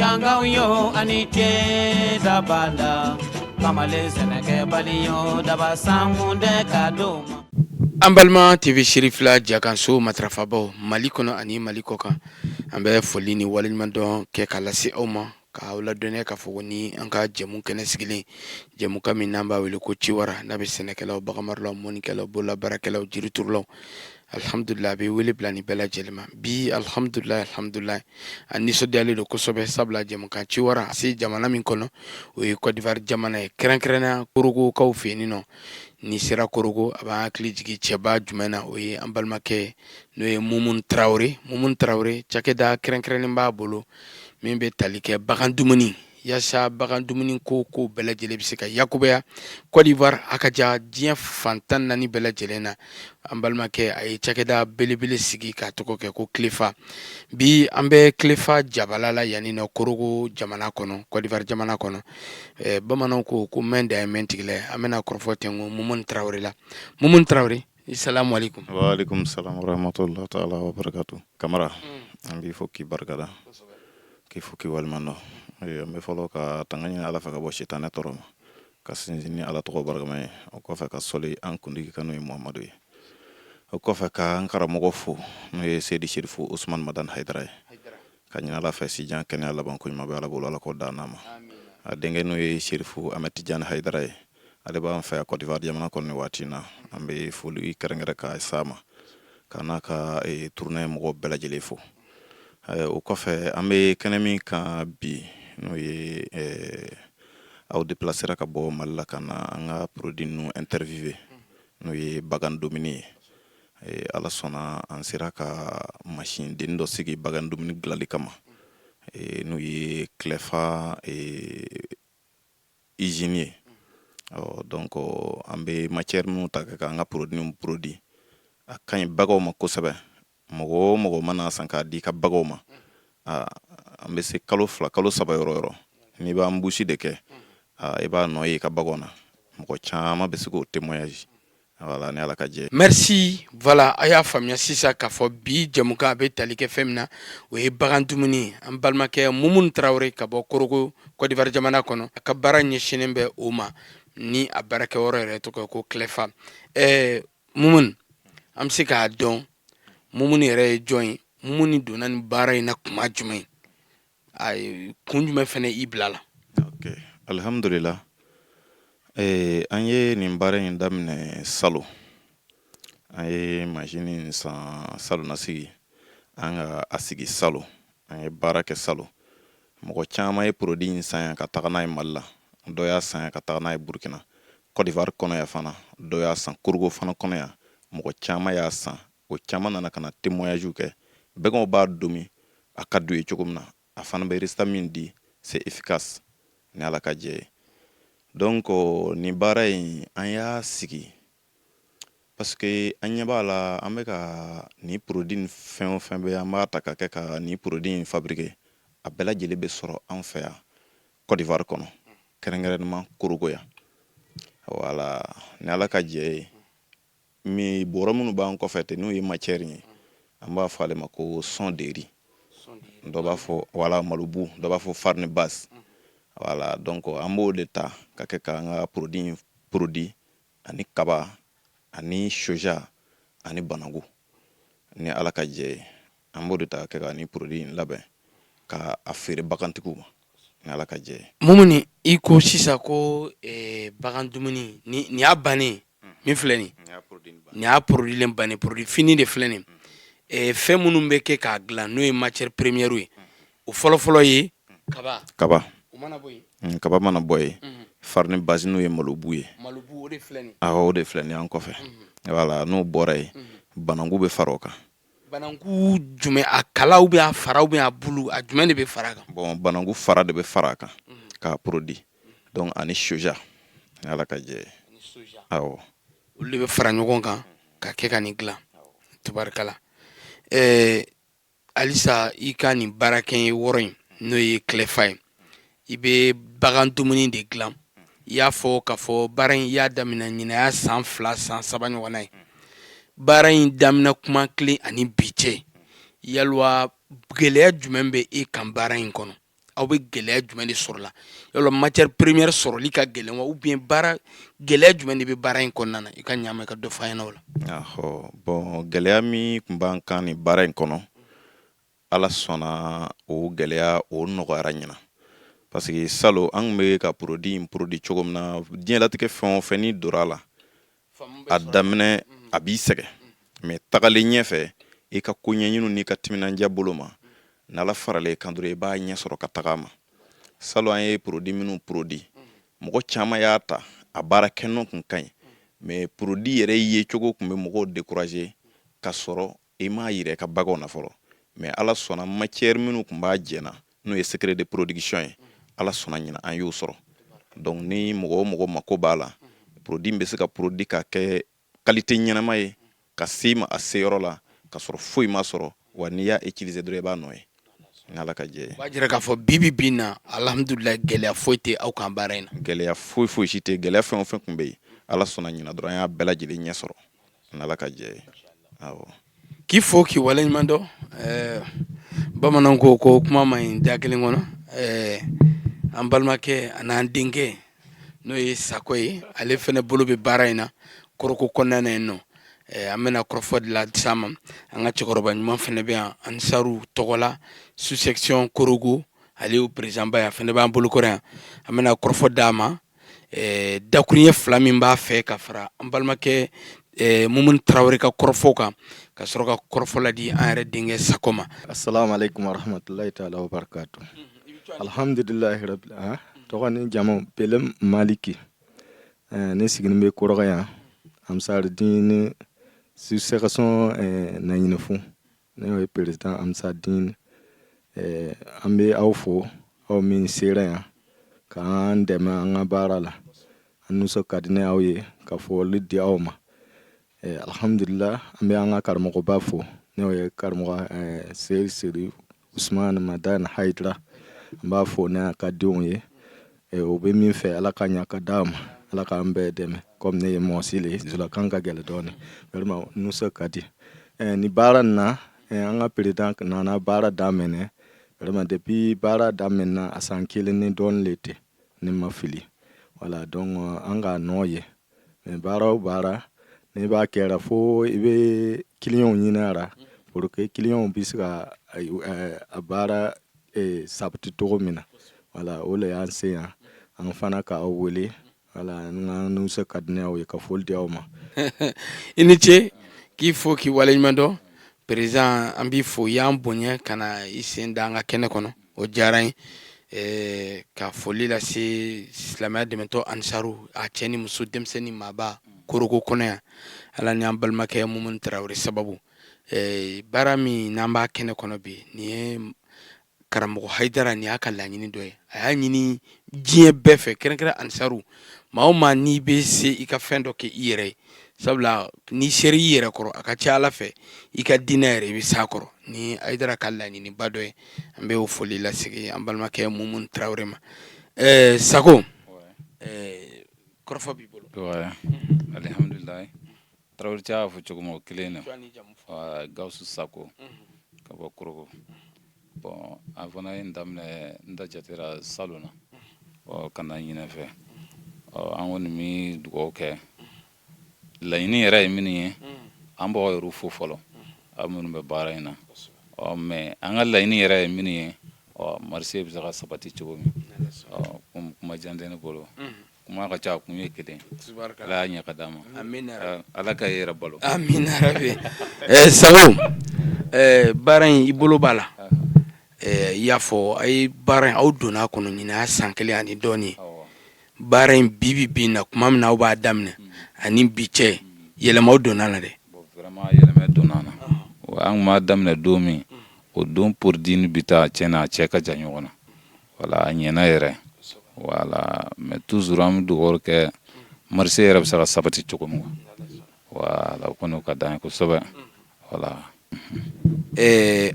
Kankaw yo ani ce daba la kamalen sɛnɛkɛbali yo daba sankun tɛ ka don ma. An balima TV Sherifila jakanso matarafabaw Mali kɔnɔ ani Mali kɔ kan, an bɛ foli ni waleɲumandɔn kɛ ka lase aw ma, k'aw ladɔnniya k'a fɔ ko ni an ka jɛmu kɛnɛ sigilen, jɛmukan min n'an b'a wele ko Ciwara, n'a bɛ sɛnɛkɛlaw, baganmaralaw, mɔnikɛlaw, bololabaarakɛlaw, jiriturulaw, alihamudulila, a bɛ wele bila nin bɛɛ lajɛlen ma bi. Alihamudulila, alihamudulila, an nisɔndiyalen don kosɛbɛ, sabula jɛmukan Ciwara se jamana min kɔnɔ, o ye Côte d'Ivoire jamana ye, kɛrɛnkɛrɛnnenya Korogokaw fɛ yen nɔ. N'i sera Korogo, a b'an hakili jigin cɛba jumɛn na? O ye an balimakɛ, n'o ye Mumuni Tarawele. Mumuni Tarawele, cakɛda kɛrɛnkɛrɛnnen b'a bolo min bɛ tali kɛ bagan dumuni, yaasa bagan dumuni ko bɛɛ lajɛlen bɛ se ka yakubaya Côte d'Ivoire, a ka ja diɲɛ fan 14 bɛɛ lajɛlen na. An balimakɛ, a ye cakɛda belebele sigi k'a tɔgɔ kɛ ko Kilefa. Bi an bɛ Kilefa jabala la yanni nɔ, Korogo jamana kɔnɔ, Côte d'Ivoire jamana kɔnɔ. Bamananw ko mɛn dan ye mɛn tigilɛ. An bɛna kɔrɔfɔ tɛnku Mumuni Tarawele la. Mumuni Tarawele, salamu aleykum. Wa aleykum salam wa rahmatullahi ta'ala wa barakatuh. Kamara, an b'i fo k'i barikada, k'i fo k'i waleɲuman dɔn. An bɛ fɔlɔ ka tanga ɲini Ala fɛ ka bɔ sitanɛ tɔɔrɔ ma, ka sinsin ni Ala tɔgɔ barikama ye. O kɔfɛ, ka sɔli an kuntigi kan, n'o ye Muhamadu ye. O kɔfɛ, ka an karamɔgɔ fo, n'o ye Seyidi Serifu Usumani Madani Hayidara ye, ka ɲini Ala fɛ, sijan, kɛnɛya, laban ko ɲuman bɛ Ala bolo, Ala k'o d'an n'a ma. A denkɛ, n'o ye Serifu Ahmed Tijani Hayidara ye, ale b'an fɛ yan Côte d'Ivoire jamana kɔnɔ nin waati in na. An bɛ foli kɛrɛnkɛrɛn ka s'a ma, ka n'a ka tournée mɔgɔw bɛɛ lajɛlen fo. O kɔfɛ, an bɛ kɛnɛ min kan bi, n'o ye aw déplacera ka bɔ Mali la ka na an ka produit ninnu interviewer, n'o ye bagan dumuni ye. Ala sɔnna, an sera ka machine den dɔ sigi bagan dumuni dilanli kama, n'o ye Clɛfa usine ye. Ɔ donc, an bɛ matière minnu ta ka an ka produit produit, a ka ɲi baganw ma kosɛbɛ. Mɔgɔ o mɔgɔ mana san k'a di i ka baganw ma, an bɛ se kalo 2, kalo 3 yɔrɔ yɔrɔ, n'i b'an busi de kɛ, i b'a nɔ ye i ka baganw na. Mɔgɔ caman bɛ se k'o témoignage. Voilà, ni Ala ka jɛ. Merci. Voilà, a y'a faamuya sisan k'a fɔ bi jɛmukan a bɛ tali kɛ fɛn min na, o ye bagan dumuni. An balimakɛ Mumuni Tarawele ka bɔ Korogo, Côte d'Ivoire jamana kɔnɔ, a ka baara ɲɛsinnen bɛ o ma, ni a baarakɛyɔrɔ yɛrɛ tɔgɔ ko Clɛfa. Mumuni, an bɛ se k'a dɔn Mumuni yɛrɛ ye jɔn ye? Mumuni donna nin baara in na kuma jumɛn? A kun jumɛn fana i bila la? Ok, alhamdulillah. An ye nin baara in daminɛ salon. An ye machine in san salon na sigi, an ka a sigi salon, an ye baara kɛ salon. Mɔgɔ caman ye produit in san yan ka taga n'a ye Mali la, dɔ y'a san yan ka taga n'a ye Burukina, Côte d'Ivoire kɔnɔ yan fana, dɔ y'a san Korogo fana kɔnɔ yan. Mɔgɔ caman y'a san, o caman nana ka na témoignage kɛ. Baganw b'a domi, a ka d'u ye cogo min na, a fana bɛ résultat min di, c'est efficace, ni Ala ka jɛ ye. Donc nin baara in, an y'a sigi parce que an ɲɛ b'a la, an bɛ ka nin produit nin, fɛn o fɛn bɛ an b'a ta ka kɛ ka nin produit in fabriquer, a bɛɛ lajɛlen bɛ sɔrɔ an fɛ yan Côte d'Ivoire kɔnɔ, kɛrɛnkɛrɛnnenya Korogo yan. Voilà, ni Ala ka jɛ ye, min bɔrɔ minnu b'an kɔfɛ ten, n'o ye matière ye, an b'a fɔ ale ma ko son de riz, dɔ b'a fɔ, voilà, malobu, dɔ b'a fɔ farine base. Voilà, donc an b'o de ta ka kɛ k'an ka produit in produit, ani kaba, ani soja, ani banaku, ni Ala ka jɛ ye. An b'o de ta ka kɛ ka nin produit in labɛn ka a feere bagantigiw ma, ni Ala ka jɛ ye. Mumuni, i ko sisan ko bagan dumuni ni nin y'a bannen min filɛ nin, nin y'a produit bannen, produit fini de filɛ nin. Fɛn minnu bɛ kɛ k'a dilan, n'o ye matière première ye, o fɔlɔfɔlɔ ye kaba. Kaba. O mana bɔ yen? Kaba mana bɔ yen, farine base, n'o ye malobu ye. Malobu, o de filɛ nin. Awɔ, o de filɛ nin an kɔfɛ. Voilà, n'o bɔra yen, bananku bɛ fara o kan. Bananku jumɛn? A kala ou bien a fara ou bien a bulu, a jumɛn de bɛ fara a kan? Bon, bananku fara de bɛ fara a kan k'a produit. Donc ani soja, ni Ala ka jɛ ye. Awɔ. Olu de bɛ fara ɲɔgɔn kan ka kɛ ka nin dilan. Tubarikala. Halisa i ka nin baarakɛ wɔɔrɔ in, n'o ye Clɛfa ye, i bɛ bagan dumuni de dilan. I y'a fɔ k'a fɔ baara in, i y'a daminɛ ɲinan y'a san 2, san 3 ɲɔgɔnna ye. Baara in daminɛ kuma kelen ani bi cɛ, yalima gɛlɛya jumɛn bɛ e kan baara in kɔnɔ? Aw bɛ gɛlɛya jumɛn de sɔrɔ la? Yala matière première sɔrɔli ka gɛlɛn wa, ou bien baara gɛlɛya jumɛn de bɛ baara in kɔnɔna na? I ka ɲa ma, i ka dɔ fɔ an ɲɛna o la. Ahɔ, bon, gɛlɛya min tun b'an kan nin baara in kɔnɔ, Ala sɔnna, o gɛlɛya o nɔgɔyara ɲina, parce que salon an tun bɛ ka produit in produit cogo min na, diɲɛlatigɛ fɛn o fɛn n'i donna a la, a daminɛ a b'i sɛgɛn, mais tagalen ɲɛfɛ, i ka ko ɲɛɲiniw n'i ka timinandiya bolo ma, n'Ala faralen kan dɔrɔn, i b'a ɲɛ sɔrɔ ka taga a ma. Salon an ye produit minnu produit, mɔgɔ caman y'a ta, a baara kɛnɔ kun ka ɲi, mais produit yɛrɛ ye cogo tun bɛ mɔgɔw décourager ka sɔrɔ i m'a yira i ka baganw na fɔlɔ. Mais Ala sɔnna, matière minnu tun b'a jɛna, n'o ye secret de production ye, Ala sɔnna, ɲina an y'o sɔrɔ. Donc ni mɔgɔ o mɔgɔ mako b'a la, produit bɛ se ka produit ka kɛ qualité ɲɛnama ye ka se ma a seyɔrɔ la, ka sɔrɔ foyi ma sɔrɔ wa. N'i y'a utiliser dɔrɔn, i b'a nɔ ye, ni Ala ka jɛ ye. O b'a jira k'a fɔ bi bi bi na, alhamdulilayi, gɛlɛya foyi tɛ aw kan baara in na. Gɛlɛya foyi foyi si tɛ. Gɛlɛya fɛn o fɛn tun bɛ yen, Ala sɔnna, ɲina dɔrɔn an y'a bɛɛ lajɛlen ɲɛ sɔrɔ, ni Ala ka jɛ ye, awɔ. K'i fo k'i waleɲuman dɔn. Bamananw ko kuma man ɲi da kelen kɔnɔ. An balimakɛ an'an denkɛ, n'o ye Sakɔ ye, ale fana bolo bɛ baara in na Korhogo kɔnɔna na yen nɔ. An bɛna kɔrɔfɔ de la s'a ma. An ka cɛkɔrɔba ɲuman fana bɛ yan, Ansaru tɔgɔ la, sous section Korhogo, ale y'o président ba ye, a fana b'an bolokɔrɔ yan. An bɛna kɔrɔfɔ d'a ma, dakuruɲɛ fila min b'a fɛ ka fara an balimakɛ Mumuni Tarawele ka kɔrɔfɔ kan, ka sɔrɔ ka kɔrɔfɔ ladi an yɛrɛ denkɛ Sakɔ ma. Assalamu alaikum warahmatullahi ta'ala wabarakatuh. Alhamdulillahi rabbil ah tɔgɔ ni jamu, Bele Maliki. Ne sigilen bɛ Korhogo yan, Ansardine sous section Naɲinifu, ne ye président Ansardine. An bɛ aw fo, aw min sera yan k'an dɛmɛ an ka baara la. An nisɔn ka di ne aw ye ka foli di aw ma. Alhamdulillah, an bɛ an ka karamɔgɔba fo, n'o ye karamɔgɔ Seyi Seri Usman Madani Hayidara. An b'a fo n'a ka denw ye. O bɛ min fɛ, Ala ka ɲa ka d'a ma, Ala k'an bɛɛ dɛmɛ. Komi ne ye mɔsi le ye, zulakan ka gɛlɛn dɔɔnin, vraiment nisɔn ka di ni baara nin na. An ka président nana baara daminɛ, vraiment depuis baara daminɛna, a san kelen ni dɔɔnin le tɛ, ni ma fili. Voilà, donc an k'a nɔ ye, mais baara o baara n'i b'a kɛra, fo i bɛ clientw ɲini a la pour que clientw bɛ se ka a baara sabati cogo min na. Voilà, o le y'an se yan, an fana k'aw wele. Voilà, n nisɔn ka di aw ye ka foli di aw ma. I ni ce, k'i fo k'i waleɲuman dɔn. Président, an b'i fo, i y'an bonya ka na i sen da an ka kɛnɛ kɔnɔ, o diyara n ye. Ka foli lase silamɛya dɛmɛtɔ Ansaru, a cɛ ni muso, denmisɛnnin, maaba, Korhogo kɔnɔ yan, Ala ni an balimakɛ Mumuni Tarawele sababu. Baara min n'an b'a kɛnɛ kɔnɔ bi, nin ye karamɔgɔ Hayidara, nin y'a ka laɲini dɔ ye. A y'a ɲini diɲɛ bɛɛ fɛ, kɛrɛnkɛrɛn Ansaru, maa o maa n'i bɛ se i ka fɛn dɔ kɛ i yɛrɛ ye, sabula n'i sera i yɛrɛ kɔrɔ, a ka ca Ala fɛ, i ka diinɛ yɛrɛ, i bɛ s'a kɔrɔ. Ni Hayidara ka laɲiniba dɔ ye, an bɛ o foli lasegin an balimakɛ Mumuni Tarawele ma. Sako, kɔrɔfɔ b'i bolo. Alihamdulilayi, Tarawele cɛ y'a fɔ cogo min, o kelen na, Gawusu Sako ka bɔ Korhogo. Bon, an fana ye n daminɛ n da jatera salon na ka na ɲinɛ fɛ. An kɔni bɛ dugawu kɛ. Laɲini yɛrɛ ye minnu ye, an b'aw yɛrɛ fo fɔlɔ, aw minnu bɛ baara in na. Ɔ mais an ka laɲini yɛrɛ ye minnu ye, ɔ marché bɛ se ka sabati cogo min. Ɔ kuma jan tɛ ne bolo, kuma ka ca, kun ye kelen. Ala y'a ɲɛ ka d'a ma, Ala ka e yɛrɛ balo. Amina rabi. Sako, baara in, i bolo b'a la. I y'a fɔ a ye baara in, aw donna a kɔnɔ ɲinan y'a san kelen ani dɔɔnin. Baara in, bi bi bi na, tuma min na aw b'a daminɛ ani bi cɛ, yɛlɛmaw donna la dɛ. Vraiment, yɛlɛma donna na. An tun b'a daminɛ don min, o don produit ni bi ta, tiɲɛ na, a cɛ ka jan ɲɔgɔn na. Voilà, a ɲɛna yɛrɛ. Voilà, mais toujours an bɛ dugawu kɛ, marché yɛrɛ bɛ se ka sabati cogo min. Voilà, o kɔni o ka d'an ye kosɛbɛ. Voilà.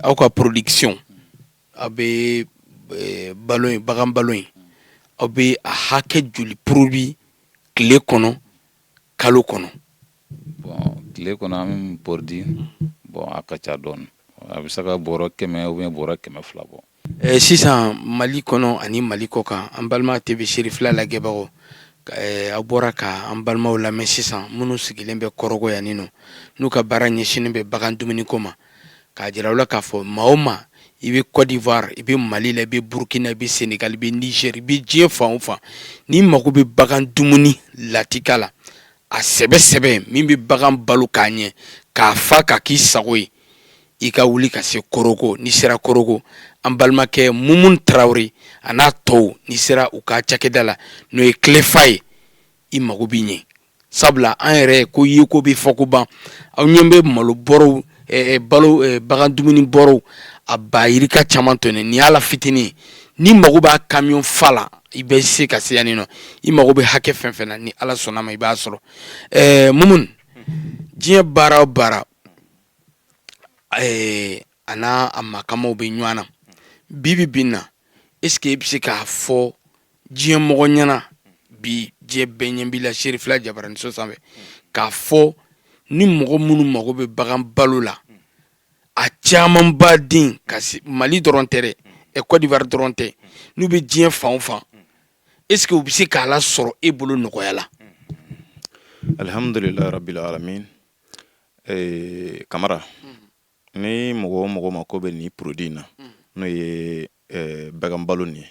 Aw ka production, aw bɛ balo in, bagan balo in, aw bɛ a hakɛ joli produit tile kɔnɔ, kalo kɔnɔ? Bon, tile kɔnɔ, an bɛ min produit, bon, a ka ca dɔɔnin. A bɛ se ka bɔrɔ 100 ou bien bɔrɔ 200 bɔ. Sisan Mali kɔnɔ ani Mali kɔ kan, an balima TV Serifila lajɛbagaw, aw bɔra ka an balimaw lamɛn sisan minnu sigilen bɛ Kɔrɔgɔ yan nɔ, n'u ka baara ɲɛsinnen bɛ bagan dumuniko ma, k'a jira u la k'a fɔ maa o maa i bɛ Côte d'Ivoire, i bɛ Mali la, i bɛ Burukina, i bɛ Sénégal, i bɛ Niger, i bɛ diɲɛ fan o fan, n'i mago bɛ bagan dumuni latika la, a sɛbɛ sɛbɛ min bɛ bagan balo k'a ɲɛ, k'a fa k'a k'i sago ye, i ka wuli ka se Korogo. N'i sera Korogo, an balimakɛ Mumun Tarawele a n'a tɔw, n'i sera u ka cakɛda la, n'o ye Clefa ye, i mago bɛ ɲɛ. Sabula an yɛrɛ ko ye ko bɛ fɔ ko ban, aw ɲɛ bɛ malo bɔrɔw, balo bagan dumuni bɔrɔw a ba yirika caman tɔnɛ, nin y'a la fitinin. N'i mago b'a camion fa la, i bɛ se ka se yan nɔ. I mago bɛ hakɛ fɛn fɛn na, ni Ala sɔnna ma, i b'a sɔrɔ. Mumun, diɲɛ baara o baara, a n'a a makamaw bɛ ɲɔgɔn na bi bi na. Est-ce que i bɛ se k'a fɔ diɲɛ mɔgɔ ɲɛna bi, diɲɛ bɛɛ ɲɛ b'i la Serifila jabaraninso sanfɛ, k'a fɔ ni mɔgɔ minnu mago bɛ bagan balo la, a camanba den ka se Mali dɔrɔn tɛ dɛ, Côte d'Ivoire dɔrɔn tɛ, n'u bɛ diɲɛ fan o fan, est-ce que u bɛ se k'a lasɔrɔ e bolo nɔgɔya la? Alhamdulilayi rabbil alamin. Kamara, ni mɔgɔ o mɔgɔ mako bɛ nin produit in na, n'o ye bagan balo nin ye,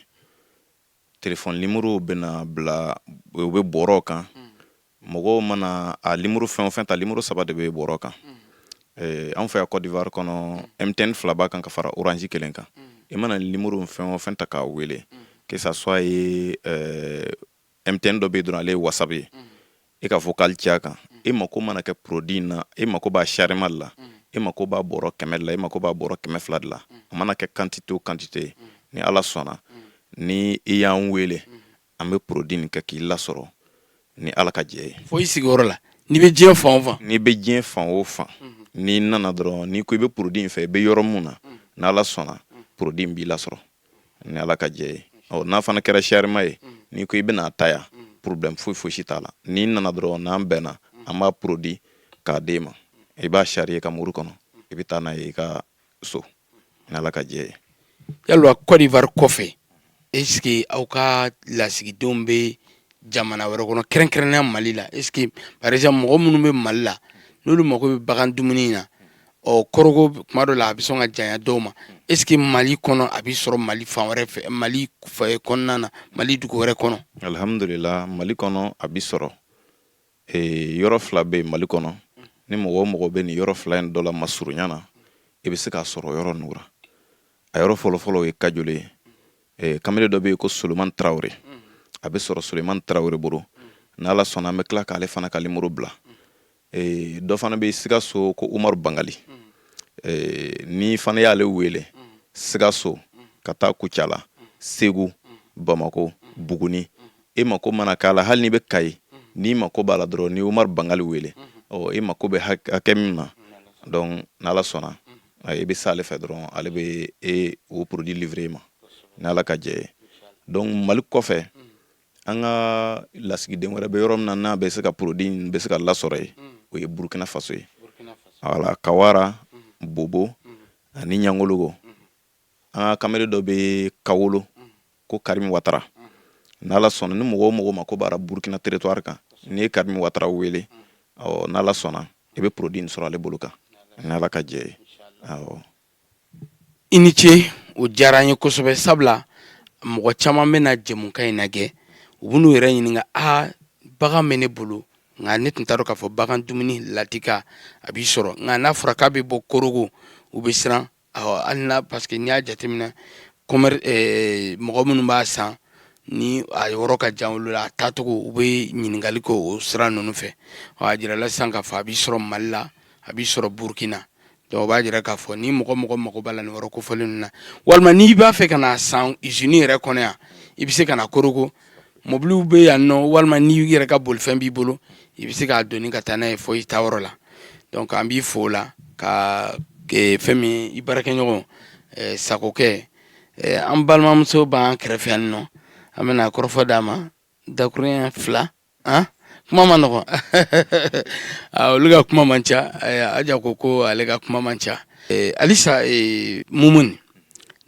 téléphone numéro bɛna bila, u bɛ bɔrɔ kan. Mɔgɔw mana a numéro fɛn o fɛn ta, numéro saba de bɛ bɔrɔ kan. An fɛ yan Côte d'Ivoire kɔnɔ, MTN fila b'a kan ka fara Orange kelen kan. I mana numéro fɛn o fɛn ta k'a wele, que ça soit ye MTN dɔ bɛ yen dɔrɔn, ale ye WhatsApp ye, e ka vocal ci a kan. E mako mana kɛ produit in na, e mako b'a chargement de la, e mako b'a bɔrɔ 100 de la, e mako b'a bɔrɔ 200 de la, a mana kɛ quantité o quantité, ni Ala sɔnna, ni i y'an wele, an bɛ produit nin kɛ k'i lasɔrɔ ni Ala ka jɛ ye. Fo i sigiyɔrɔ la, n'i bɛ diɲɛ fan o fan. N'i bɛ diɲɛ fan o fan, n'i nana dɔrɔn, n'i ko i bɛ produit in fɛ, i bɛ yɔrɔ mun na, n'Ala sɔnna, produit in b'i lasɔrɔ ni Ala ka jɛ ye. Ɔ, n'a fana kɛra chargement ye, n'i ko i bɛna ta yan, problème foyi fosi t'a la. N'i nana dɔrɔn, n'an bɛnna, an b'a produit k'a d'e ma, i b'a charrier ka muru kɔnɔ, i bɛ taa n'a ye i ka so ni Ala ka jɛ ye. Yalima Côte d'Ivoire kɔfɛ, est-ce que aw ka lasigidenw bɛ jamana wɛrɛ kɔnɔ, kɛrɛnkɛrɛnnenya Mali la? Est-ce que par exemple mɔgɔ minnu bɛ Mali la, n'olu mago bɛ bagan dumuni na, ɔ Korogo kuma dɔ la a bɛ sɔn ka janya dɔw ma, est-ce que Mali kɔnɔ a bɛ sɔrɔ Mali fan wɛrɛ fɛ, Mali kɔnɔna na, Mali dugu wɛrɛ kɔnɔ? Alhamdulillah, Mali kɔnɔ a bɛ sɔrɔ. Yɔrɔ fila bɛ yen Mali kɔnɔ. Ni mɔgɔ o mɔgɔ bɛ nin yɔrɔ fila in dɔ la masurunya na, i bɛ se k'a sɔrɔ yɔrɔ ninnu ra. A yɔrɔ fɔlɔfɔlɔ o ye Kajole ye. Kamalen dɔ bɛ yen ko Suleman Tarawele, a bɛ sɔrɔ Suleman Tarawele bolo. N'Ala sɔnna, an bɛ tila k'ale fana ka numéro bila. Dɔ fana bɛ Sikaso ko Umaru Bangali. Ni fana y'ale wele Sikaso ka taa Kucala, Segu, Bamako, Buguni, e mako mana k'a la, hali n'i bɛ Kayi, n'i mako b'a la dɔrɔn, ni Umaru Bangali wele, ɔ e mako bɛ hakɛ min na, donc n'Ala sɔnna, i bɛ s'ale fɛ dɔrɔn, ale bɛ e o produit livrer ma ni Ala ka jɛ ye. Donc Mali kɔfɛ, an ka lasigiden wɛrɛ bɛ yɔrɔ min na n'a bɛ se ka produit in bɛ se ka lasɔrɔ yen, o ye Burukina Faso ye. Voilà, Kawara, Bobo ani Ɲangologo. An ka kamalen dɔ bɛ Kawolo ko Karim Watara. N'Ala sɔnna, ni mɔgɔ o mɔgɔ mako b'a la Burukina territoire kan, n'i ye Karim Watara wele, ɔ n'Ala sɔnna, i bɛ produit in sɔrɔ ale bolo kan ni Ala ka jɛ ye. Awɔ. I ni ce, o diyara an ye kosɛbɛ, sabula mɔgɔ caman bɛna jɛmukan in lajɛ, u bɛn'u yɛrɛ ɲininka: aa, bagan bɛ ne bolo, nka ne tun t'a dɔn k'a fɔ bagan dumuni latika a b'i sɔrɔ. Nka n'a fɔra k'a bɛ bɔ Korogo, u bɛ siran. Awɔ, hali n'a, parce que n'i y'a jateminɛ, mɔgɔ minnu b'a san, ni a yɔrɔ ka jan olu la, a taacogo, u bɛ ɲininkali kɛ o sira ninnu fɛ. A jirala sisan k'a fɔ a b'i sɔrɔ Mali la, a b'i sɔrɔ Burukina. Donc o b'a jira k'a fɔ ni mɔgɔ mɔgɔ mago b'a la nin yɔrɔ kofɔlen ninnu na, walima n'i b'a fɛ ka na san usine yɛrɛ kɔnɔ yan, i bɛ se ka na Korogo, mobiliw bɛ yan nɔ, walima n'i yɛrɛ ka bolifɛn b'i bolo, i bɛ se k'a doni ka taa n'a ye fo i taayɔrɔ la. Donc an b'i fo o la ka fɛn min i baarakɛɲɔgɔn Sakokɛ, an balimamuso b'an kɛrɛfɛ yan nɔ, an bɛna kɔrɔfɔ d'a ma dakuruɲɛ fila. Han, kuma ma nɔgɔn, olu ka kuma man ca. Aja ko ko ale ka kuma man ca. Alisa Mumuni,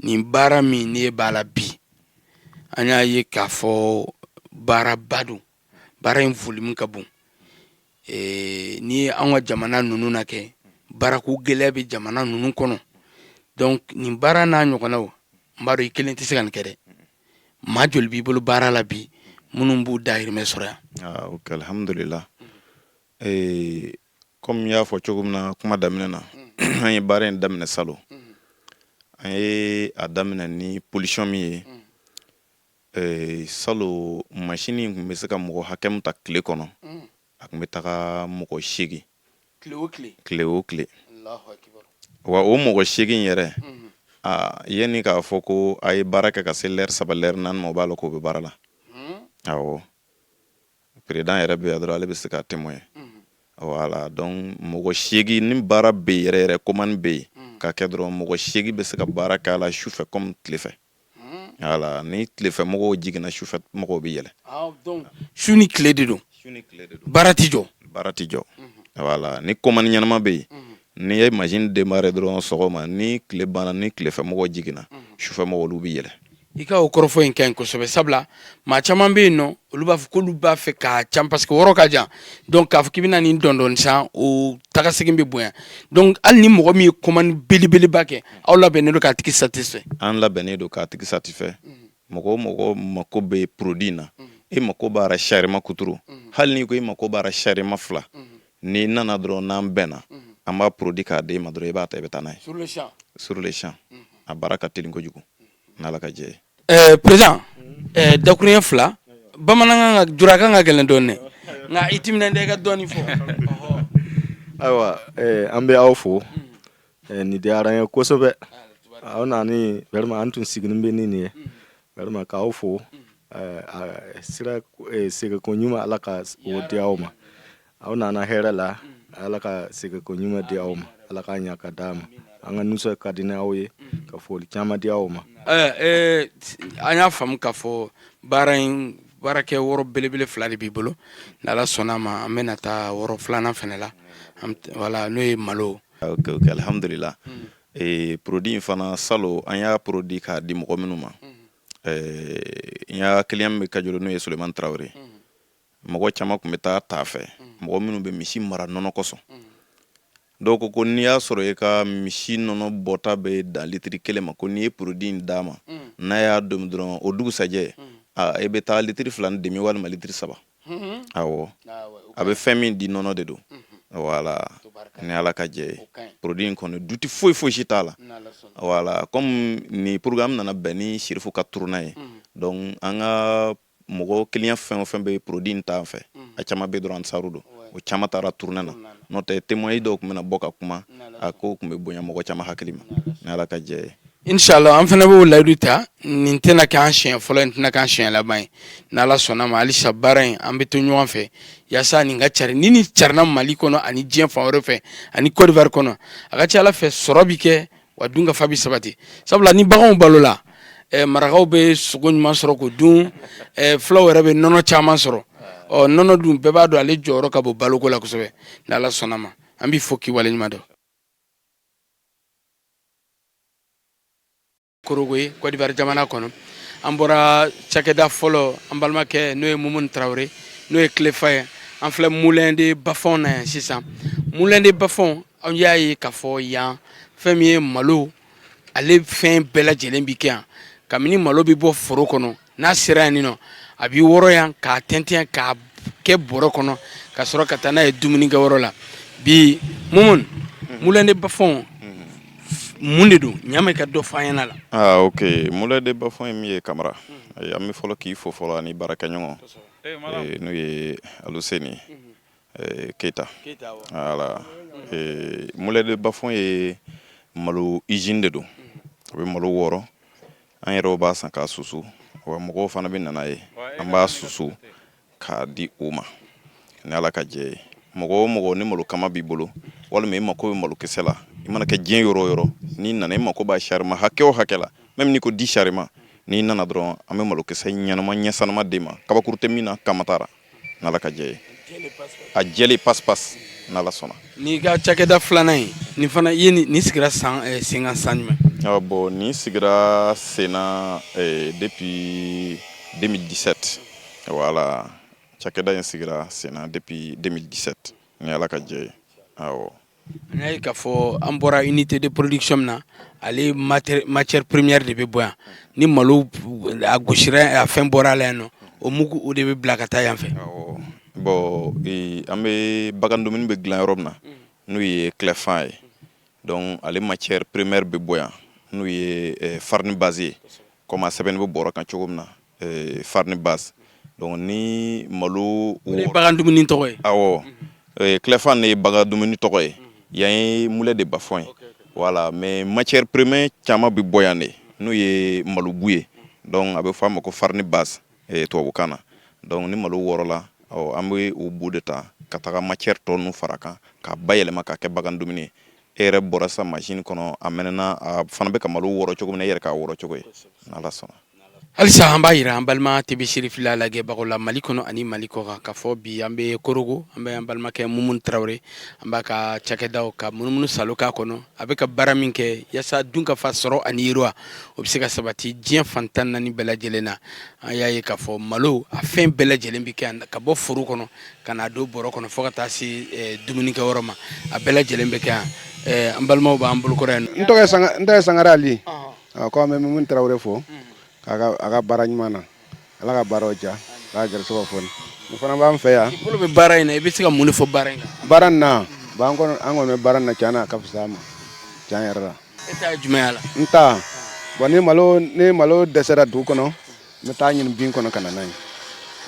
Nin baara min n'e b'a la bi, an y'a ye k'a fɔ baaraba don, baara in volume ka bon. N'i ye an ka jamana ninnu na kɛ, baarako gɛlɛya bɛ jamana ninnu kɔnɔ. Donc nin baara n'a ɲɔgɔnnaw, n b'a dɔn i kelen tɛ se ka nin kɛ dɛ. Maa joli b'i bolo baara la bi minnu b'u dahirimɛ sɔrɔ yan? Ah, ok, alhamdulillah. Comme n y'a fɔ cogo min na kuma daminɛ na, an ye baara in daminɛ salon. An ye a daminɛ ni position min ye salon, machine in tun bɛ se ka mɔgɔ hakɛ min ta tile kɔnɔ, a tun bɛ taga mɔgɔ 8 tile o tile. Wa o mɔgɔ 8 yɛrɛ, aa, yanni k'a fɔ ko a ye baara kɛ ka se lɛri 3, lɛri 4 ma, o b'a lɔn k'o bɛ baara la. Awɔ, président yɛrɛ bɛ yan dɔrɔn, ale bɛ se ka témoin. Voilà, donc mɔgɔ 8, ni baara bɛ yen yɛrɛ yɛrɛ, commande bɛ yen ka kɛ dɔrɔn, mɔgɔ 8 bɛ se ka baara kɛ a la sufɛ comme tile fɛ. Voilà, ni tilefɛ mɔgɔw jiginna, sufɛ mɔgɔw bɛ yɛlɛ. Su ni tile de don? Su ni tile de don. Baara tɛ jɔ? Baara tɛ jɔ. Voilà, ni commande ɲɛnama bɛ yen, n'i ye machine démarrer dɔrɔn sɔgɔma, ni tile banna, ni tilefɛ mɔgɔw jiginna, sufɛ mɔgɔw olu bɛ yɛlɛ. I ka o kɔrɔfɔ in ka ɲi kosɛbɛ, sabula maa caman bɛ yen nɔ, olu b'a fɔ k'olu b'a fɛ k'a can parce que wɔrɔ ka jan. Donc k'a fɔ k'i bɛna nin dɔndɔni san, o tagasegin bɛ bonya. Donc hali ni mɔgɔ min ye commande belebeleba kɛ, aw labɛnnen don k'a tigi satisfait? An labɛnnen don k'a tigi satisfait. Mɔgɔ o mɔgɔ mako bɛ produit in na, e mako b'a la sarima kuturu, hali n'i ko i mako b'a la sarima 2, n'i nana dɔrɔn, n'an bɛnna, an b'a produit k'a d'e ma dɔrɔn, i b'a ta, i bɛ taa n'a ye. Sur le champ. Sur le champ. A baara ka teli kojugu, n'Ala ka jɛ ye. Président, dakuruɲɛ 2, bamanankan ka jurakan ka gɛlɛn dɔɔnin dɛ, nka i timinandiya i ka dɔɔnin fɔ. Ayiwa, an bɛ aw fo. Nin diyara an ye kosɛbɛ, aw nani. Vraiment, an tun sigilen bɛ ni nin ye. Vraiment, k'aw fo. Sira segin ko ɲuman, Ala ka o di aw ma. Aw nana hɛrɛ la, Ala ka segin ko ɲuman di aw ma, Ala k'a ɲa ka d'a ma. An ka nisɔn ka di ni aw ye, ka foli caman di aw ma. An y'a faamu k'a fɔ baara in, baarakɛ wɔrɔ belebele 2 de b'i bolo. N'Ala sɔnna a ma, an bɛna taa wɔrɔ filanan fɛnɛ la, voilà, n'o ye malo. Ok, alhamdulillah. Produit in fana, salon an y'a produit k'a di mɔgɔ minnu ma, n y'a client min bɛ Kajolo, n'o ye Sulemani Tarawele. Mɔgɔ caman tun bɛ taa t'a fɛ, mɔgɔ minnu bɛ misi mara nɔnɔ kosɔn. Dɔw ko ko n'i y'a sɔrɔ i ka misi nɔnɔ bɔta bɛ dan litiri 1 ma, ko n'i ye produit in d'a ma, n'a y'a domi dɔrɔn, o dugusajɛ e bɛ taa litiri 2.5 walima litiri 3. Awɔ, a bɛ fɛn min di, nɔnɔ de don. Voilà, ni Ala ka jɛ ye, produit in kɔni, doute foyi foyi si t'a la. Voilà, comme ni programme nana bɛn ni Sirifu ka tournée ye, donc an ka mɔgɔ client fɛn o fɛn bɛ produit in t'an fɛ, a caman bɛ dɔrɔn ansaru don, o caman taara tournée na. N'o tɛ, témoin dɔw tun bɛna bɔ ka kuma, a ko tun bɛ bonya mɔgɔ caman hakili ma, ni Ala ka jɛ ye. Inshallah, an fana b'o layidu ta. Nin tɛna kɛ an siɲɛ fɔlɔ, nin tɛna k'an siɲɛ laban ye. N'Ala sɔnna ma, halisa baara in, an bɛ to ɲɔgɔn fɛ yaasa nin ka cari. Ni nin carina Mali kɔnɔ ani diɲɛ fan wɛrɛ fɛ ani Côte d'Ivoire kɔnɔ, a ka ca Ala fɛ, sɔrɔ bi kɛ wa dunkafa bi sabati, sabula ni baganw balola, marakaw bɛ sogo ɲuman sɔrɔ k'o dun, fulaw yɛrɛ bɛ nɔnɔ caman sɔrɔ. Ɔ, nɔnɔ dun, bɛɛ b'a dɔn ale jɔyɔrɔ ka bon baloko la kosɛbɛ. N'Ala sɔnna ma, an b'i fo k'i waleɲuman dɔn. Korogo ye Côte d'Ivoire jamana kɔnɔ, an bɔra cakɛda fɔlɔ, an balimakɛ n'o ye Mumuni Tarawele, n'o ye Tilefa ye. An filɛ Moulin de Bafɔn na yan sisan. Moulin de Bafɔn, an y'a ye k'a fɔ yan, fɛn min ye malo, ale fɛn bɛɛ lajɛlen bi kɛ yan. Kabini malo bɛ bɔ foro kɔnɔ, n'a sera yan nɔ, a b'i wɔrɔ yan k'a tɛntɛn k'a kɛ bɔrɔ kɔnɔ ka sɔrɔ ka taa n'a ye dumunikɛyɔrɔ la. Bi Mumuni, Moulin de Bafɔn mun de don? Ɲama ka dɔ fɔ an ɲɛna la. Ah, ok, Moulin de Bafɔn ye min ye, Kamara, an bɛ fɔlɔ k'i fo fɔlɔ ani baarakɛɲɔgɔn, n'o ye Aluseni Keita. Voilà, Moulin de Bafɔn ye malo usine de don. A bɛ malo wɔrɔ, an yɛrɛw b'a san k'a susu, wa mɔgɔw fana bɛ nana ye, an b'a susu k'a di u ma. Ni Ala ka jɛ ye, mɔgɔ o mɔgɔ ni malo kama b'i bolo, walima i mako bɛ malokisɛ la, i mana kɛ diɲɛ yɔrɔ o yɔrɔ, n'i nana, i mako b'a sarima hakɛ o hakɛ la, même n'i ko 10 sarima, n'i nana dɔrɔn, an bɛ malokisɛ ɲɛnama ɲɛsanama d'i ma, kabakuru tɛ min na, kama t'a la, n'Ala ka jɛ ye, a jɛlen pas pas. N'Ala sɔnna. N'i ka cakɛda filanan ye nin fana i ye nin sigira san sen kan san jumɛn? Bon, nin sigira sen na depuis 2017. Voilà, cakɛda in sigira sen na depuis 2017 ni Ala ka jɛ ye, awɔ. An y'a ye k'a fɔ an bɔra unité de production min na, ale matière première de bɛ bɔ yan. Ni malo a gosira, a fɛn bɔra a la yan nɔ, o mugu o de bɛ bila ka taa yan fɛ. Awɔ, bon, an bɛ bagan dumuni bɛ dilan yɔrɔ min na, n'o ye Clefan ye, donc ale matière première bɛ bɔ yan, n'o ye farine base ye, comme a sɛbɛnni bɛ bɔrɔ kan cogo min na, farine base. Donc ni malo. O de ye bagan dumuni tɔgɔ ye. Awɔ, Clefan de ye bagan dumuni tɔgɔ ye. Yan ye moulin de bas-fond ye, voilà. Mais matière première caman bɛ bɔ yan de, n'o ye malobu ye. Donc a bɛ fɔ a ma ko farine base tubabukan na. Donc ni malo wɔrɔla, ɔ, an bɛ o bu de ta ka taga matière tɔ ninnu fara kan k'a bayɛlɛma k'a kɛ bagan dumuni ye. E yɛrɛ bɔra sisan machine kɔnɔ, a mɛnɛna, a fana bɛ ka malo wɔrɔ cogo min na, e yɛrɛ k'a wɔrɔ cogo ye, n'Ala sɔnna. Halisa an b'a yira an balima TV Serifila lajɛbagaw la Mali kɔnɔ ani Mali kɔ kan, k'a fɔ bi an bɛ Korogo, an bɛ an balimakɛ Mumuni Tarawele, an b'a ka cakɛdaw ka munumunu salo k'a kɔnɔ. A bɛ ka baara min kɛ yaasa dunkafa sɔrɔ ani yiriwa o bɛ se ka sabati diɲɛ fan 14 bɛɛ lajɛlen na. An y'a ye k'a fɔ malo a fɛn bɛɛ lajɛlen bɛ kɛ yan, ka bɔ foro kɔnɔ ka n'a don bɔrɔ kɔnɔ fo ka taa se dumunikɛyɔrɔ ma, a bɛɛ lajɛlen bɛ kɛ yan. An balimaw b'an bolokɔrɔ yan. N tɔgɔ ye Sangare Ali. Ko an bɛ Mumuni Tarawele fo k'a a ka baara ɲuman na. Ala ka baaraw diya, k'a gɛrɛsɛgɛw foni. Nin fana b'an fɛ yan. I bolo bɛ baara in na, i bɛ se ka mun de fɔ baara in kan? Baara in na, bon, an kɔni bɛ baara in na, tiɲɛ na, a ka fisa an ma tiɲɛ yɛrɛ la. E ta ye jumɛn y'a la? N ta, bon, ni malo dɛsɛra dugu kɔnɔ, n bɛ taa ɲini bin kɔnɔ ka na n'a ye.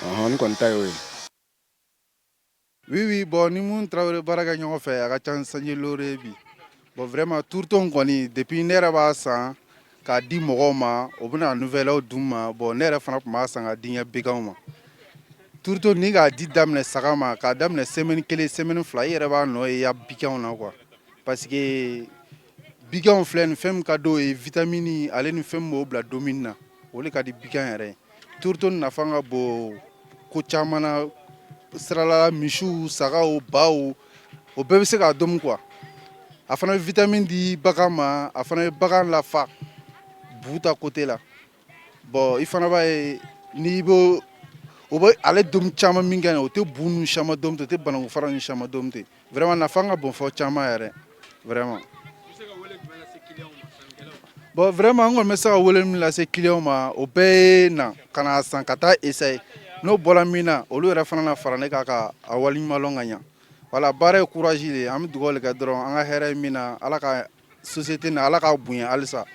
Ɔhɔn, n kɔni ta y'o ye. Oui, bon, ni mun Tarawele baara kɛ ɲɔgɔn fɛ, a ka ca sanji lore ye bi. Bon, vraiment, tourteau kɔni, depuis ne yɛrɛ b'a san k'a di mɔgɔw ma, o bɛna nouvelle d'u ma. Bon, ne yɛrɛ fana tun b'a san k'a di n ka baganw ma. Tourteau ni k'a di daminɛ saga ma, k'a daminɛ semaine 1, semaine 2, i yɛrɛ b'a nɔ ye i ya baganw na quoi. Parce que baganw filɛ nin, fɛn min ka d'o ye, vitamine ale ni fɛn min b'o bila dumuni na, o de ka di bagan yɛrɛ ye. Tourteau nafa ka bon ko caman na sirala, misiw, sagaw, baw, o bɛɛ bɛ se k'a domu quoi. A fana bɛ vitamine di bagan ma, a fana bɛ bagan lafa bu ta côté la. Bon, i fana b'a ye, n'i b'o o bɛ ale domu caman min kɛ, o tɛ bu ninnu caman domu ten, o tɛ bananku fara ninnu caman domu ten. Vraiment, nafa ka bon fɔ caman yɛrɛ, vraiment. Bon, vraiment, an kɔni bɛ se ka wele min lase client ma, o bɛɛ ye na ka na san ka taa essayer. N'o bɔra min na, olu yɛrɛ fana na fara ne kan ka a waleɲuman lɔn ka ɲa. Voilà, baara ye courage de ye. An bɛ dugawu de kɛ dɔrɔn, an ka hɛrɛ ye min na, Ala ka société na, Ala k'a bonya halisa.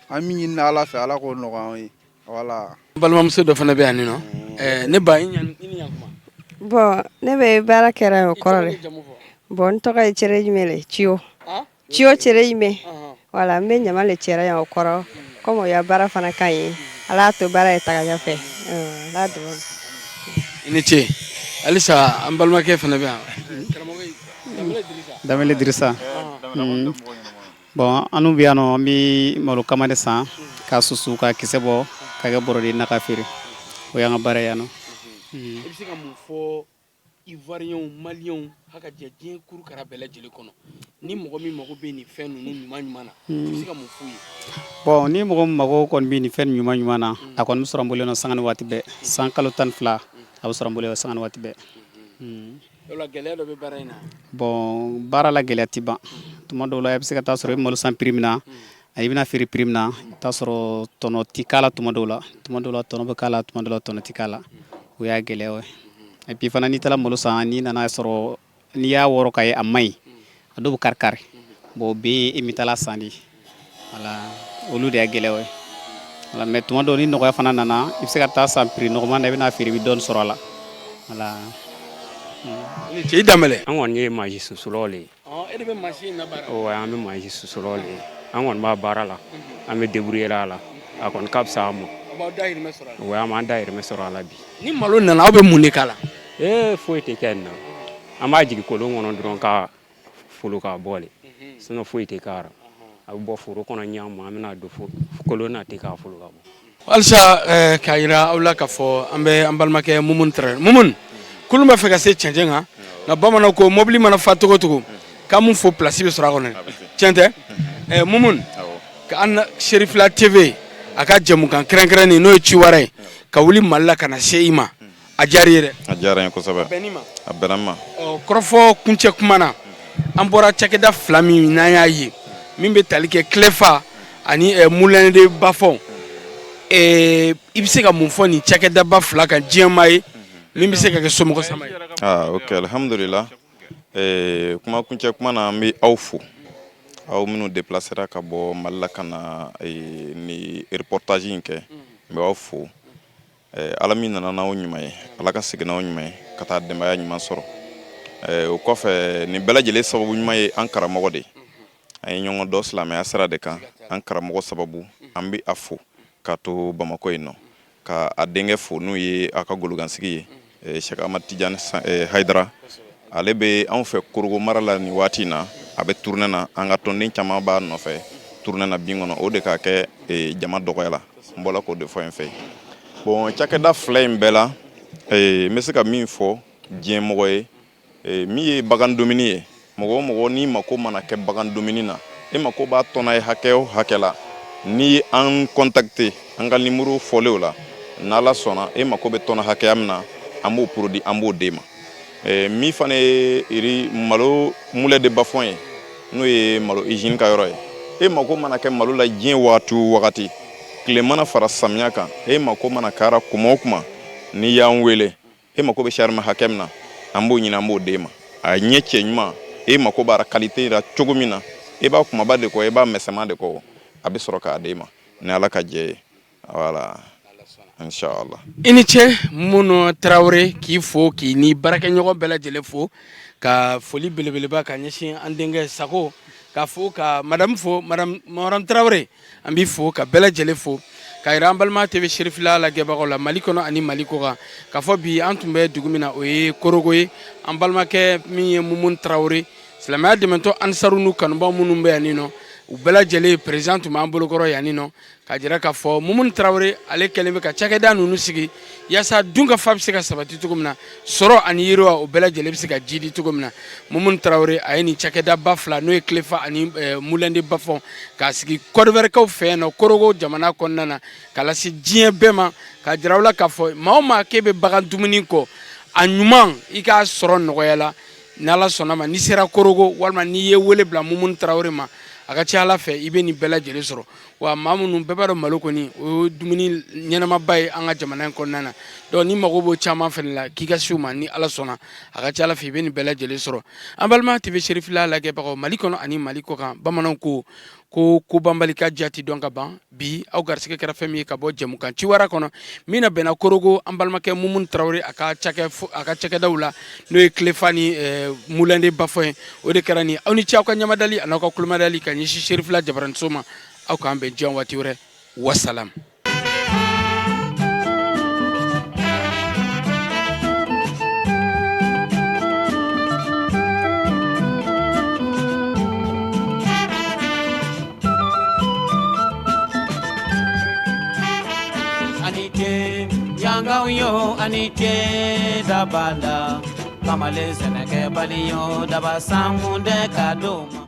An min ɲini Ala fɛ, Ala k'o nɔgɔya an ye, voilà. Balimamuso dɔ fana bɛ yan nɔ. Ne ba, i ni ɲankuma. Bon, ne bɛ baara kɛra o kɔrɔ de. Bon, n tɔgɔ ye Cere Jumɛn le, Ciyo Ciyo Cere Jumɛn. Voilà, n bɛ ɲama le cɛra yan o kɔrɔ. Komi o ya baara fana ka ɲi, Ala y'a to baara ye taga ɲɛfɛ. Ala dɛmɛ. I ni ce. Halisa an balimakɛ fana bɛ yan. Danbele Dirisa. Bon, an bɛ yan nɔ, an bɛ malo kama de san k'a susu, ka kisɛ bɔ, ka kɛ bɔrɔden na ka feere. O y'an ka baara yan nɔ. I bɛ se ka mun fɔ Ivoirienw, Malienw, haka jɛ diɲɛ kuru kara bɛɛ lajɛlen kɔnɔ, ni mɔgɔ min mago bɛ nin fɛn ninnu ɲuman ɲuman na, i bɛ se ka mun f'u ye? Bon, ni mɔgɔ min mago kɔni bɛ nin fɛn ɲuman ɲuman na, a kɔni bɛ sɔrɔ n bolo yan sanga ni waati bɛɛ. San kalo 12, a bɛ sɔrɔ n bolo yan sanga ni waati bɛɛ. Yala gɛlɛya dɔ bɛ baara in na? Bon, baara la gɛlɛya tɛ ban. Tuma dɔw la, i bɛ se ka taa sɔrɔ i bɛ malo san prix min na, i bɛna feere prix min na, i bɛ taa sɔrɔ tɔnɔ ti k'a la tuma dɔw la. Tuma dɔw la tɔnɔ bɛ k'a la, tuma dɔw la tɔnɔ ti k'a la. O y'a gɛlɛya ye. Et puis fana, n'i taara malo san, n'i nana sɔrɔ n'i y'a wɔrɔ ka ye a man ɲi, a dɔw bɛ kari kari. Bon, o bɛɛ ye e min taara san de. Voilà, olu de y'a gɛlɛya ye. Voilà, mais tuma dɔw ni nɔgɔya fana nana, i bɛ se ka taa san prix nɔgɔman na, i bɛna feere, i bɛ dɔɔnin sɔrɔ a la. Voilà. I ni ce, i Danbɛlɛ. An kɔni ye mansin susulaw le ye. E de bɛ mansin in labaara? Ouais, an bɛ mansin susulaw le ye. An kɔni b'a baara la, an bɛ débrouiller a la. A kɔni ka fisa an ma. Aw b'aw dahirimɛ sɔrɔ a la? Ouais, an b'an dahirimɛ sɔrɔ a la bi. Ni malo nana, aw bɛ mun de k'a la? Ee, foyi tɛ kɛ nin na. An b'a jigin kolon kɔnɔ dɔrɔn ka folo k'a bɔ le. Sinon foyi tɛ k'a la. A bɛ bɔ foro kɔnɔ ɲa ma, an bɛna don kolon na ten k'a folo ka bɔ. Halisa k'a jira aw la k'a fɔ an bɛ an balimakɛ Mumuni Tarawele. Mumuni, kulun b'a fɛ ka se cɛncɛn kan. Nka bamananw ko mobili mana fa cogo cogo, k'an mun fo place bɛ sɔrɔ a kɔnɔ. Tiɲɛ tɛ? Mumuni, ka an Serifila TV a ka jɛmukan kɛrɛnkɛrɛnnen, n'o ye Ciwara ye, ka wuli Mali la ka na se i ma, a diyara i ye dɛ. A diyara n ye kosɛbɛ. A bɛnn'i ma? A bɛnna n ma. Ɔ, kɔrɔfɔ kuncɛ kuma na, an bɔra cakɛda fila min n'an y'a ye min bɛ tali kɛ Cleffa ani Moulin de Bas-Fond, i bɛ se ka mun fɔ nin cakɛdaba fila kan diɲɛmaa ye min bɛ se ka kɛ somɔgɔ sama ye? Aa, ok, alhamdulila. Kuma kuncɛ kuma na, an bɛ aw fo, aw minnu déplacera ka bɔ Mali la ka na ni reportage in kɛ. N bɛ aw fo. Ala min nana n'aw ɲuman ye, Ala ka segin n'aw ɲuman ye ka taa denbaya ɲuman sɔrɔ. O kɔfɛ, nin bɛɛ lajɛlen sababu ɲuman ye an karamɔgɔ de ye. An ye ɲɔgɔn dɔn silamɛya sira de kan, an karamɔgɔ sababu. An bɛ a fo k'a to Bamakɔ yen nɔ, ka a denkɛ fo, n'o ye a ka golokansigi ye, Cheikh Ahmad Tidiane Haidara. Ale bɛ anw fɛ Korogo mara la nin waati in na, a bɛ tournée na. An ka tɔnden caman b'a nɔfɛ tournée na bin kɔnɔ, o de k'a kɛ jama dɔgɔya la. N bɔra k'o de fɔ in fɛ. Bon, cakɛda fila in bɛɛ la, n bɛ se ka min fɔ diɲɛ mɔgɔ ye, min ye bagan dumuni ye, mɔgɔ o mɔgɔ n'i mako mana kɛ bagan dumuni na, e mako b'a tɔnɔ ye hakɛ o hakɛ la, n'i ye an contacter an ka nimoro fɔlenw la, n'Ala sɔnna, e mako bɛ tɔnɔ hakɛya min na, an b'o produit, an b'o d'e ma. Min fana ye riz malo Moulin de Bas-Fond ye, n'o ye malo usine ka yɔrɔ ye, e mako mana kɛ malo la diɲɛ waati o wagati, tile mana fara samiya kan, e mako mana kɛra kuma o kuma, n'i y'an wele, e mako bɛ sarima hakɛ min na, an b'o ɲini, an b'o d'e ma. A ɲɛ cɛ ɲuman, e mako b'a qualité la cogo min na, e b'a kumaba de kɔ, e b'a misɛnman de kɔ, a bɛ sɔrɔ k'a d'e ma ni Ala ka jɛ ye. Voilà, inshallah. I ni ce Munu Tarawele, k'i fo, k'i ni baarakɛɲɔgɔn bɛɛ lajɛlen fo, ka foli belebeleba ka ɲɛsin an denkɛ Sako ka fo, ka madame fo, madame Tarawele, an b'i fo, ka bɛɛ lajɛlen fo, ka yira an balima TV Serifila lajɛbagaw la Mali kɔnɔ ani Mali kɔkan, k'a fɔ bi an tun bɛ dugu min na, o ye Korogo ye. An balimakɛ min ye Mumuni Tarawele, silamɛya dɛmɛtɔ Ansaru n'u kanubaw minnu bɛ yan nɔ, u bɛɛ lajɛlen président tun b'an bolokɔrɔ yan nɔ, k'a jira k'a fɔ Mumuni Tarawele ale kɛlen bɛ ka cakɛda ninnu sigi yaasa dunkafa bɛ se ka sabati cogo min na, sɔrɔ ani yiriwa, o bɛɛ lajɛlen bɛ se ka jidi cogo min na. Mumuni Tarawele a ye nin cakɛdaba fila, n'o ye Cleffa ani Moulin de Bas-Fond, k'a sigi Kɔdiwɛrikaw fɛ yan nɔ Korogo jamana kɔnɔna na, k'a lase diɲɛ bɛɛ ma, k'a jira u la k'a fɔ maa o maa k'e bɛ bagan dumuni kɔ, a ɲuman i k'a sɔrɔ nɔgɔya la, n'Ala sɔnna ma, n'i sera Korogo walima n'i ye wele bila Mumuni Tarawele ma, a ka ca Ala fɛ, i bɛ nin bɛɛ lajɛlen sɔrɔ. Wa maa minnu bɛɛ b'a dɔn, malo kɔni, o ye dumuni ɲɛnamaba ye an ka jamana in kɔnɔna na. Donc ni mago b'o caman fana la, k'i ka se u ma, ni Ala sɔnna, a ka ca Ala fɛ, i bɛ nin bɛɛ lajɛlen sɔrɔ. An balima TV Serifila lajɛbagaw Mali kɔnɔ ani Mali kɔkan, bamananw ko ko ko banbali ka jati dɔn ka ban. Bi aw garisɛgɛ kɛra fɛn min ye ka bɔ jɛmukan Ciwara kɔnɔ min na bɛnna Korogo, an balimakɛ Mumuni Tarawele a ka cakɛdaw la, n'o ye Cleffa ni Moulin de Bas-Fond ye, o de kɛra nin. Aw ni ce aw ka ɲamadali ani aw ka kulomadali ka ɲɛsin Serifila jabaraniso ma. Aw k'an bɛn diɲɛ waati wɛrɛ. Wasalam. Yangaw yo ani ce dabala kamalen sɛnɛkɛbali yo daba sankun tɛ ka don ma.